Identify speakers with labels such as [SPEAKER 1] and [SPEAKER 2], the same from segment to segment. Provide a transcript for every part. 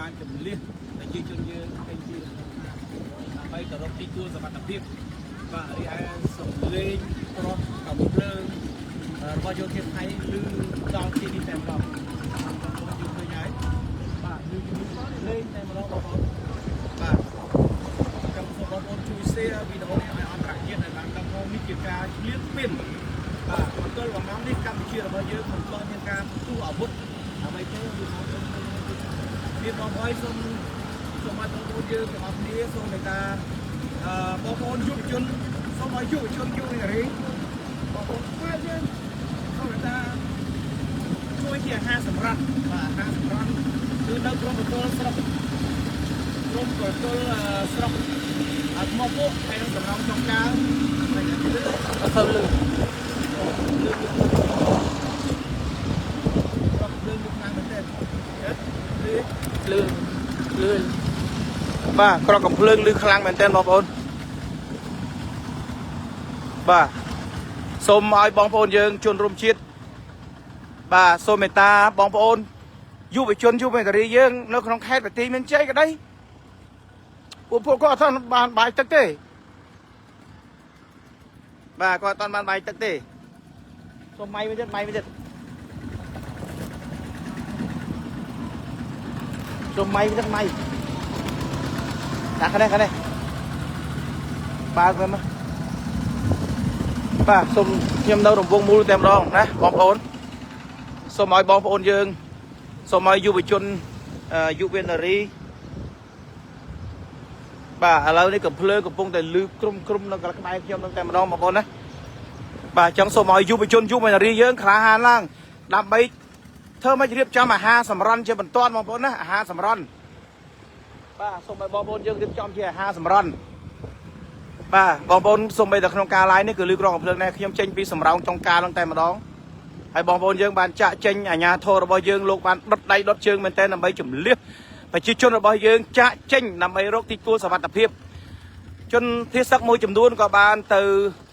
[SPEAKER 1] បានជំលះប្រជាជនយើងចេញពីដើម្បីទៅរកទីទួលសុវត្ថិភាពបាទរីឯសំឡេងគ្រាប់កំភ្លើងរបស់យោធាថៃឮដល់ទីនេះតែម្ដងបងប្អូនយើងឃើញហើយបាទឮលេងតែម្ដងបងប្អូនបាទខ្ញុំសូមបងប្អូនជួយ share វីដេអូនេះឲ្យអន្តរជាតិឲ្យបានដឹងផងនេះជាការឈ្លានពានបាទមកទល់បំណងនេះកម្ពុជារបស់យើងមិនទាន់មានការផ្ទុះអាវុធអ្វីទេគឺបងប្អូនមានបងប្អូនសូមសូមឲ្យបងប្អូនយើងទាំងអស់គ្នាសូមមេត្តាអឺបងប្អូនយុវជនសូមឲ្យយុវជនយុវនារីបងប្អូនខ្មែរយើងសូមមេត្តាជួយជាអាហារសម្រាប់បាទអាហារសម្រាប់គឺនៅក្រុមបទលស្រុកក្រុមបទលស្រុកថ្មពួកហើយនឹងសំរងចុងកាលហើយ
[SPEAKER 2] អត់ទៅលឺ
[SPEAKER 1] លឺលឺប្រាប់លឺលឺខ្លាំងមែនទេលឺ
[SPEAKER 2] លឺលឺ
[SPEAKER 1] បាទក្រកំភ្លើងលឺខ្លាំងមែនទែនបងប្អូនបាទសូមឲ្យបងប្អូនយើងជនរួមជាតិបាទសូមមេត្តាបងប្អូនយុវជនយុវនារីយើងនៅក្នុងខេត្តបន្ទាយមានជ័យក្តីពួកពួកគាត់អត់ទាន់បានបាយទឹកទេបាទគាត់អត់ទាន់បានបាយទឹកទេសូមម៉ៃមួយទៀតម៉ៃមួយទៀតសូមម៉ៃមួយទៀតម៉ៃ ដាក់ខាងនេះខាងនេះបើកវាមកបាទសូមខ្ញុំនៅរង្វង់មូលតែម្ដងណាបងប្អូនសូមឲ្យបងប្អូនយើងសូមឲ្យយុវជនយុវនារីបាទឥឡូវនេះកំភ្លើងកំពុងតែលឺក្រុមក្រុមនៅក្បែរខ្ញុំនឹងតែម្ដងបងប្អូនណាបាទអញ្ចឹងសូមឲ្យយុវជនយុវនារីយើងក្លាហានឡើងដើម្បីធ្វើម៉េចរៀបចំអាហារសម្រន់ជាបន្ទាន់បងប្អូនណាអាហារសម្រន់ បាទសូមឲ្យបងប្អូនយើងរៀបចំជាអាហារសម្រន់បាទបងប្អូនសូមបីតែក្នុងការ live នេះគឺលឺក្រងកំភ្លើងដែរខ្ញុំចេញពីសំរោងចុងកាលហ្នឹងតែម្ដងហើយបងប្អូនយើងបានចាក់ចេញអាញាធររបស់យើងលោកបានដុតដៃដុតជើងមែនទែនដើម្បីជំលះប្រជាជនរបស់យើងចាក់ចេញដើម្បីរកទីទួលសុវត្ថិភាពជនភៀសសឹកមួយចំនួនក៏បានទៅ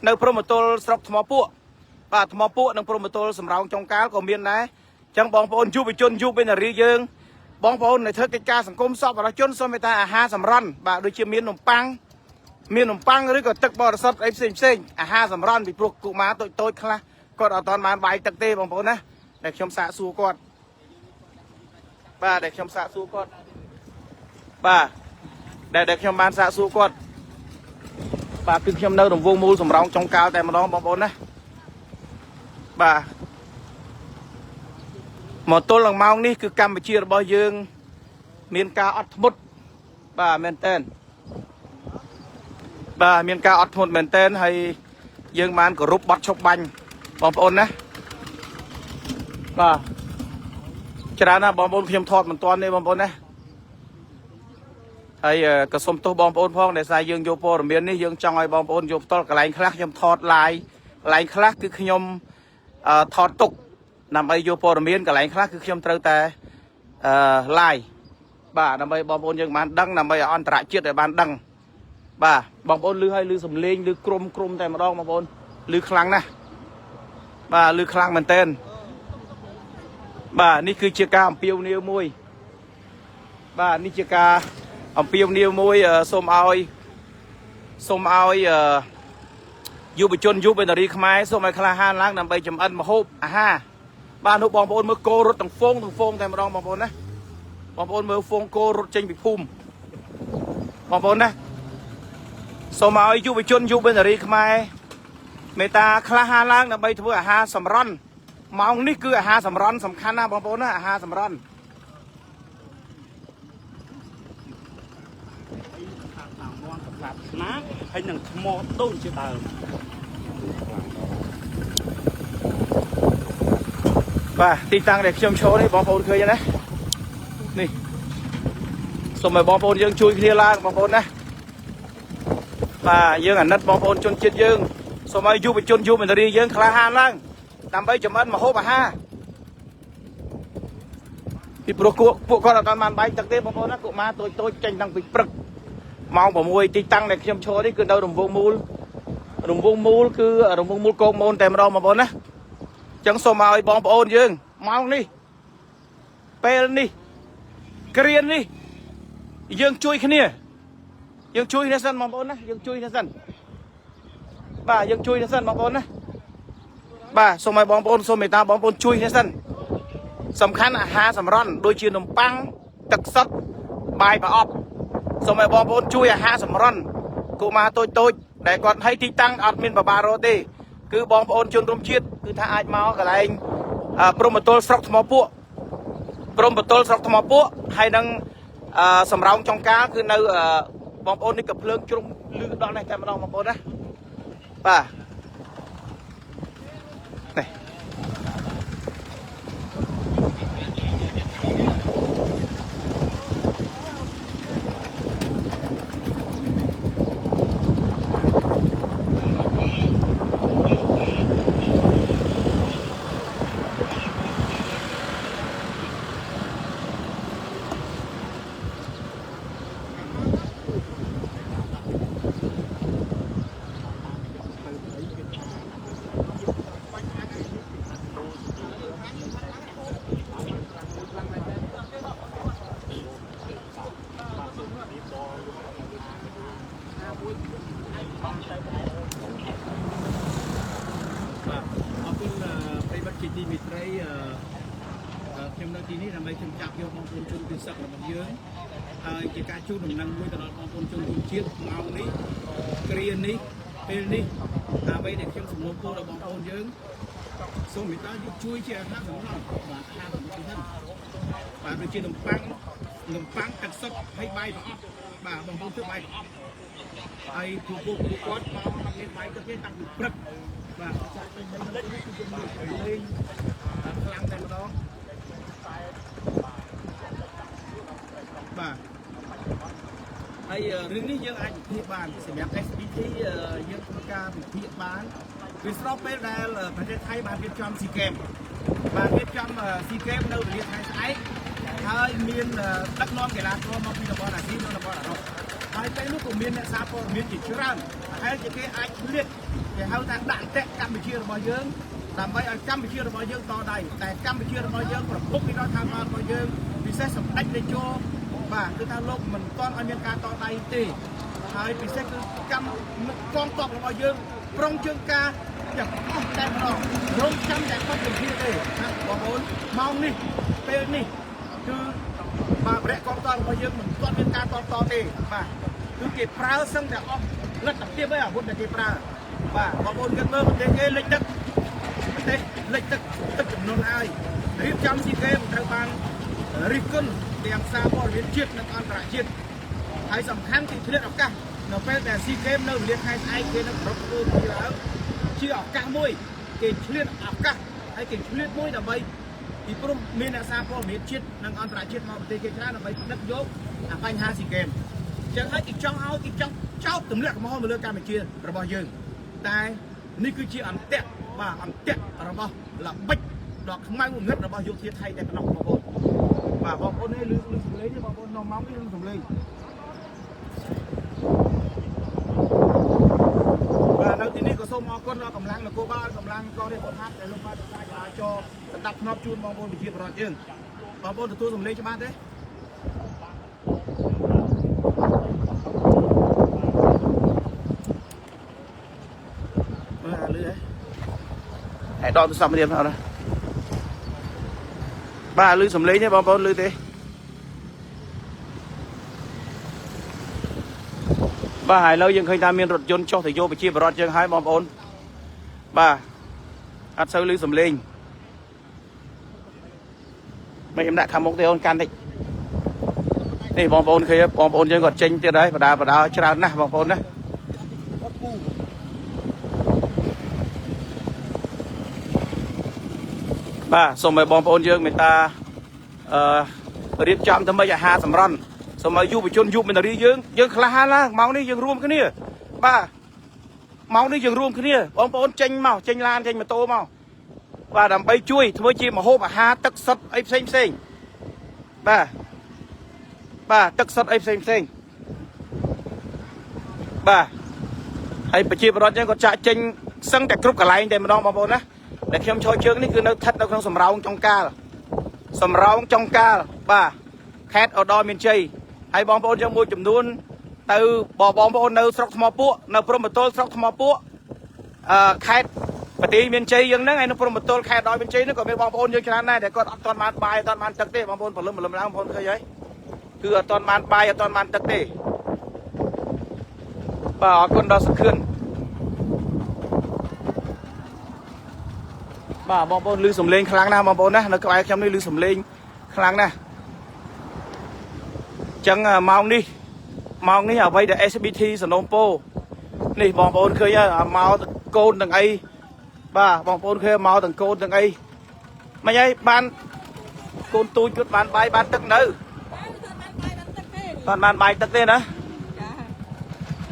[SPEAKER 1] នៅព្រំប្រទល់ស្រុកថ្មពួកបាទថ្មពួកនិងព្រំប្រទល់សំរោងចុងកាលក៏មានដែរអញ្ចឹងបងប្អូនយុវជនយុវនារីយើង បងប្អូនដែលធ្វើកិច្ចការសង្គមសពរជនសូមមេត្តាអាហារសម្រន់បាទដូចជាមាននំប៉័ងមាននំប៉័ងឬក៏ទឹកបរិសុទ្ធអីផ្សេងផ្សេងអាហារសម្រន់ពីព្រោះកុមារតូចតូចខ្លះគាត់អត់ទាន់បានបាយទឹកទេបងប្អូនណាដែលខ្ញុំសាកសួរគាត់បាទដែលខ្ញុំសាកសួរគាត់បាទដែលខ្ញុំបានសាកសួរគាត់បាទគឺខ្ញុំនៅរង្វង់មូលសំរោងចុងកាលតែម្ដងបងប្អូនណាបាទមកទល់នឹងម៉ោងនេះគឺកម្ពុជារបស់យើង មានការអត់ធ្មត់បាទមែនតើបាទមានការអត់ធ្មត់មែនតើហើយយើងបានគោរពបត់ឈប់បាញ់បងប្អូនណាបាទច្រើនណាស់បងប្អូនខ្ញុំថតមិនទាន់ទេបងប្អូនណាហើយក៏សូមទោសបងប្អូនផងដែលសារយើងយកព័ត៌មាននេះយើងចង់ឲ្យបងប្អូនយកផ្ទាល់កន្លែងខ្លះខ្ញុំថត live កន្លែងខ្លះគឺខ្ញុំថតទុកដើម្បីយកព័ត៌មានកន្លែងខ្លះគឺខ្ញុំត្រូវតែlive បាទដើម្បីបងប្អូនយើងបានដឹងដើម្បីឲ្យអន្តរជាតិឲ្យបានដឹងបាទបងប្អូនលឺឲ្យលឺសំឡេងលឺក្រុមក្រុមតែម្ដងបងប្អូនលឺខ្លាំងណាស់បាទលឺខ្លាំងមែនទែនបាទនេះគឺជាការអំពាវនាវមួយបាទនេះជាការអំពាវនាវមួយសូមឲ្យសូមឲ្យយុវជនយុវនារីខ្មែរសូមឲ្យក្លាហានឡើងដើម្បីចម្អិនម្ហូបអាហារបាទនោះបងប្អូនមើលគោរត់ទាំងហ្វូងទាំងហ្វូងតែម្ដងបងប្អូនណា បងប្អូនមើលហ្វូងគោរត់ចេញពីភូមិបងប្អូនណាសូមឲ្យយុវជនយុវនារីខ្មែរមេត្តាក្លាហានឡើងដើម្បីធ្វើអាហារសម្រន់ម៉ោងនេះគឺអាហារសម្រន់សំខាន់ណាស់បងប្អូនណាអាហារសម្រន់
[SPEAKER 3] ខាងតាមមន់កសាត់ស្នាហើយនឹងថ្មដូនជាដើម
[SPEAKER 1] បាទទីតាំងដែលខ្ញុំឈរនេះបងប្អូនឃើញទេណានេះសូមឲ្យបងប្អូនយើងជួយគ្នាឡើងបងប្អូនណាបាទយើងអាណិតបងប្អូនជនជាតិយើងសូមឲ្យយុវជនយុវនារីយើងក្លាហានឡើងដើម្បីចម្អិនម្ហូបអាហារពីព្រោះពួកគាត់អត់ទាន់បានបាយទឹកទេបងប្អូនណាកុមារតូចតូចចេញតាំងពីព្រឹកម៉ោង6ទីតាំងដែលខ្ញុំឈរនេះគឺនៅរង្វង់មូលរង្វង់មូលគឺរង្វង់មូលកោកមូនតែម្ដងបងប្អូនណា ចឹងសូមឲ្យបងប្អូនយើងម៉ោងនេះពេលនេះគ្រានេះ យើងជួយគ្នាយើងជួយគ្នាសិនបងប្អូនណាយើងជួយគ្នាសិនបាទយើងជួយគ្នាសិនបងប្អូនណាបាទសូមឲ្យបងប្អូនសូមមេត្តាបងប្អូនជួយគ្នាសិនសំខាន់អាហារសម្រន់ដូចជានំប៉័ងទឹកសុទ្ធបាយប្រអប់សូមឲ្យបងប្អូនជួយអាហារសម្រន់កុមារតូចតូចៗដែលគាត់ឲ្យទីតាំងអត់មានបបារោទេគឺបងប្អូនជនរួមជាតិគឺថាអាចមកកន្លែងព្រំបទលស្រុកថ្មពួក ព្រំបទលស្រុកថ្មពួកហើយនឹងសំរោងចុងកាលគឺនៅបងប្អូននេះក៏ភ្លើងជ្រុំលឺដល់នេះតែម្ដងបងប្អូនណាបាទនេះ
[SPEAKER 4] បាទអរគុណប្រិយមិត្តជាទីមេត្រីអឺអឺខ្ញុំនៅទីនេះដើម្បីខ្ញុំចាប់យកបងប្អូនជនពិសឹករបស់យើងហើយជាការជូនដំណឹងមួយទៅដល់បងប្អូនជនរួមជាតិម៉ោងនេះគ្រានេះពេលនេះអ្វីដែលខ្ញុំសំណូមពរដល់បងប្អូនយើងសូមមេត្តាយកជួយជាអាហារសម្រន់បាទអាហារសម្រន់ហ្នឹងបាទដូចជានំប៉័ងនំប៉័ងទឹកសុទ្ធហើយបាយប្រអប់បាទបងប្អូនធ្វើបាយប្រអប់ហើយពួកពួកគាត់មកអត់មានបាយទឹកទេតាំងពីព្រឹកបាទចាក់ពេញលេងលេងខ្លាំងតែម្ដងបាទហើយរឿងនេះយើងអាចវិភាគបានសម្រាប់ SBT យើងធ្វើការវិភាគបានវាស្របពេលដែលប្រទេសថៃបានរៀបចំស៊ីហ្គេមបានរៀបចំស៊ីហ្គេមនៅវេលាថ្ងៃស្អែកហើយមានដឹកនាំកីឡាករមកពីតំបន់អាស៊ីនិងតំបន់អឺរ៉ុបហើយពេលនោះក៏មានអ្នកសារព័ត៌មានជាច្រើនប្រហែលជាគេអាចឆ្លៀតគេហៅថាដាក់អន្ទាក់កម្ពុជារបស់យើងដើម្បីឲ្យកម្ពុជារបស់យើងតដៃតែកម្ពុជារបស់យើងប្រភពពីរដ្ឋាភិបាលរបស់យើងពិសេសសម្ដេចតេជោបាទគឺថាលោកមិនទាន់ឲ្យមានការតដៃទេហើយពិសេសគឺកម្មកងទ័ពរបស់យើងប្រុងជើងការទាំងអស់តែម្ដងរងចាំតែបាត់ជំនឿទេណាបងប្អូនម៉ោងនេះពេលនេះគឺបាទបរិកងទ័ពរបស់យើងមិនទាន់មានការតបតទេបាទគឺគេប្រើសឹងតែអស់លទ្ធភាពហើយអាវុធដែលគេប្រើបាទបងប្អូនគិតមើលប្រទេសគេលិចទឹកប្រទេសលិចទឹកទឹកចំនួនហើយរៀបចំស៊ីហ្គេមត្រូវបានរិះគន់ទាំងសារព័ត៌មានជាតិនិងអន្តរជាតិហើយសំខាន់គឺឆ្លៀតឱកាសនៅពេលដែលស៊ីហ្គេមនៅវេលាថ្ងៃស្អែកគេនឹងប្រពធ្វើពីឡើងជាឱកាសមួយគេឆ្លៀតឱកាសហើយគេឆ្លៀតមួយដើម្បីពីព្រោះមានអ្នកសារព័ត៌មានជាតិនិងអន្តរជាតិមកប្រទេសគេច្រើនដើម្បីដឹកយកអាបញ្ហាស៊ីហ្គេមចឹងហើយគេចង់ឲ្យគេចង់ចោទទម្លាក់កំហុសមកលើកម្ពុជារបស់យើងតែនេះគឺជាអន្ទាក់បាទអន្ទាក់របស់ល្បិចដ៏ខ្មៅងងឹតរបស់យោធាថៃតែប៉ុណ្ណោះបងប្អូនបាទបងប្អូននេះលឺលឺសំឡេងទេបងប្អូននៅម៉ោងនេះលឺសំឡេងបាទនៅទីនេះក៏សូមអរគុណដល់កម្លាំងនគរបាលកម្លាំងកងរាជអាវុធហត្ថដែលលោកបានប្រកាសចរាចរណ៍ស្ដាប់ធ្នាប់ជូនបងប្អូនប្រជាពលរដ្ឋយើងបងប្អូនទទួលសំឡេងច្បាស់ទេមើលអាលឺហ៎ហើយដកទូរស័ព្ទរៀបអត់ណាបាទលឺសំឡេងទេបងប្អូនលឺទេបាទហើយឥឡូវយើងឃើញថាមានរថយន្តចុះទៅយកប្រជាពលរដ្ឋយើងហើយបងប្អូនបាទអត់សូវលឺសំឡេងមិនខ្ញុំដាក់ខាងមុខទេអូនកាន់តិចនេះបងប្អូនឃើញទេបងប្អូនយើងគាត់ចេញទៀតហើយបដាបដាច្រើនណាស់បងប្អូនណាបាទសូមឲ្យបងប្អូនយើងមេត្តារៀបចំធ្វើម៉េចអាហារសម្រន់សូមឲ្យយុវជនយុវនារីយើងយើងក្លាហានឡើងម៉ោងនេះយើងរួមគ្នាបាទម៉ោងនេះយើងរួមគ្នាបងប្អូនចេញមកចេញឡានចេញម៉ូតូមកបាទដើម្បីជួយធ្វើជាម្ហូបអាហារទឹកសុទ្ធអីផ្សេងផ្សេងបាទបាទទឹកសុទ្ធអីផ្សេងផ្សេងបាទហើយប្រជាពលរដ្ឋយើងក៏ចាក់ចេញសឹងតែគ្រប់កន្លែងតែម្ដងបងប្អូនណាដែលខ្ញុំឈរជើងនេះគឺនៅស្ថិតនៅក្នុងសំរោងចុងកាលសំរោងចុងកាលបាទខេត្តឧត្តរមានជ័យ
[SPEAKER 1] ហើយបងប្អូនយើងមួយចំនួនទៅបងប្អូននៅស្រុកថ្មពួកនៅព្រំបទល់ស្រុកថ្មពួកអឺខេត្តបន្ទាយមានជ័យយើងហ្នឹងហើយនៅព្រំបទល់ខេត្តដោយមានជ័យហ្នឹងក៏មានបងប្អូនយើងច្រើនដែរតែគាត់អត់ទាន់បានបាយអត់ទាន់បានទឹកទេបងប្អូនព្រលឹមព្រលឹមឡើងបងប្អូនឃើញហើយគឺអត់ទាន់បានបាយអត់ទាន់បានទឹកទេបាទអរគុណដល់សុខឿនបាទបងប្អូនឮសំឡេងខ្លាំងណាស់បងប្អូនណានៅក្បែរខ្ញុំនេះឮសំឡេងខ្លាំងណាស់អញ្ចឹងម៉ោងនេះម៉ោងនេះអ្វីដែល SBT សនំពោនេះបងប្អូនឃើញហើយអាមកកូនទាំងអីបាទបងប្អូនឃើញមកទាំងកូនទាំងអីមិនអីបានកូនទូចគាត់បានបាយបានទឹកនៅបានបានបាយទឹកទេណា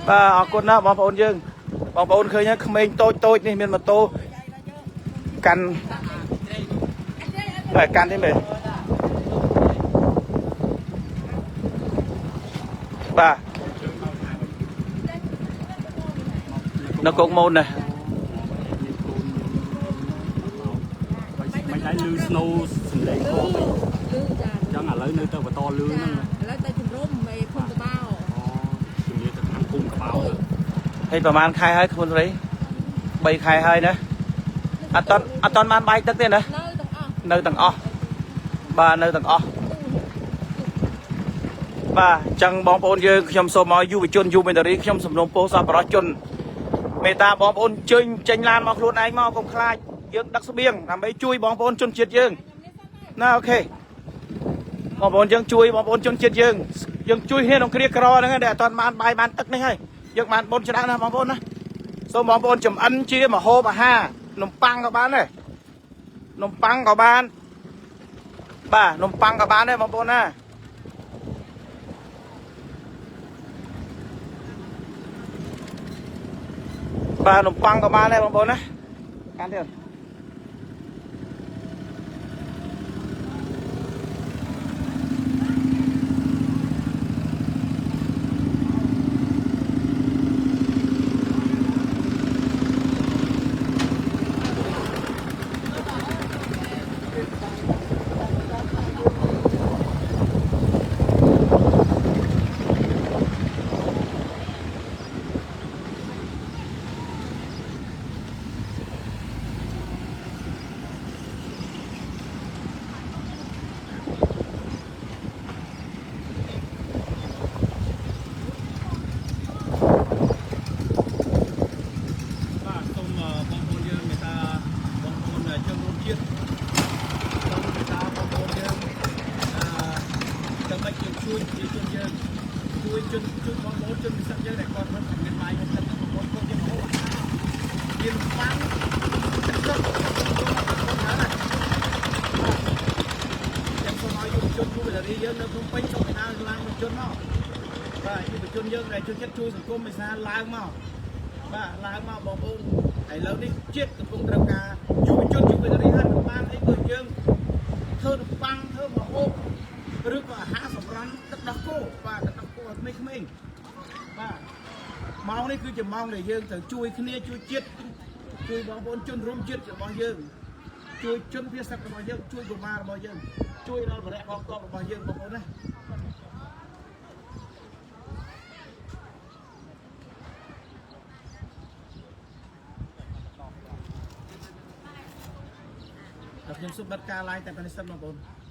[SPEAKER 1] បាទអរគុណណាស់បងប្អូនយើងបងប្អូនឃើញហើយក្មេងតូចតូចនេះមានម៉ូតូកាន់បាទកាន់ទេមែនបាទនៅកុកម៉ូនណា
[SPEAKER 3] មិនដែរលឺ snow សំឡេងធំ
[SPEAKER 2] លឺចា
[SPEAKER 3] អញ្ចឹងឥឡូវនៅទៅបន្តលឺ
[SPEAKER 2] ចា
[SPEAKER 3] ហ្នឹង
[SPEAKER 2] ឥឡូវទៅជំរុំឯភូមិកបោ
[SPEAKER 3] អូជំរាបទៅខាងភូមិកបោ
[SPEAKER 1] ហើយប្រហែលខែហើយខ្លួនស្រី3ខែហើយណាអត់តន់អត់តន់បានបាយទឹកទេណា
[SPEAKER 2] នៅទាំងអស់
[SPEAKER 1] នៅទាំងអស់បាទនៅទាំងអស់បាទអញ្ចឹងបងប្អូនយើងខ្ញុំសូមឲ្យយុវជនយុវនារីខ្ញុំសំណូមពរសប្បុរសជនមេត្តាបងប្អូនជើញចេញឡានមកខ្លួនឯងមកកុំខ្លាចយើងដឹកស្បៀងដើម្បីជួយបងប្អូនជនជាតិយើងណា OK បងប្អូនយើងជួយបងប្អូនជនជាតិយើងយើងជួយគ្នាក្នុងគ្រាក្រហ្នឹងដែលអត់ទាន់បានបាយបានទឹកនេះហើយយើងបានបុណ្យច្រើនណាស់បងប្អូនណាសូមបងប្អូនចំអិនជាមហូបអាហារនំប៉័ងក៏បានដែរនំប៉័ងក៏បានបាទនំប៉័ងក៏បានដែរបងប្អូនណាបាទនំប៉័ងក៏បានដែរបងប្អូនណាកាន់ទៀត
[SPEAKER 4] បាទសូមបងប្អូនយើងមេត្តាបងប្អូនជនរួមជាតិសូមមេត្តាបងប្អូនយើងអឺដើម្បីយើងជួយប្រជាជនយើងជួយជនជួយបងប្អូនជនពិសេសយើងដែលគាត់រត់មានបាយមានទឹកបងប្អូនគាត់យើងហូបអាហារមានប៉ាំងទឹកទឹកបងប្អូនហើយចាំសូមឲ្យយុវជនយុវនារីយើងនៅភ្នំពេញសូមមេត្តាឡើងយុវជនមកបាទយុវជនយើងដែលជួយចិត្តជួយសង្គមមេសាឡើងមក បាទឡើងមកបងប្អូនឥឡូវនេះជាតិកំពុងត្រូវការយុវជនយុវនារីហើយមិនបានអីក៏យើងធ្វើនំប៉័ងធ្វើម្ហូបឬក៏អាហារសម្រន់ទឹកដោះគោបាទទឹកដោះគោឲ្យក្មេងៗបាទម៉ោងនេះគឺជាម៉ោងដែលយើងត្រូវជួយគ្នាជួយជាតិជួយបងប្អូនជនរួមជាតិរបស់យើងជួយជនភាសារបស់យើងជួយកុមាររបស់យើងជួយដល់វរៈកងទ័ពរបស់យើងបងប្អូនណា ខ្ញុំសូមបិទការ live តែប៉ុណ្្នេះសិនបងប្អូន។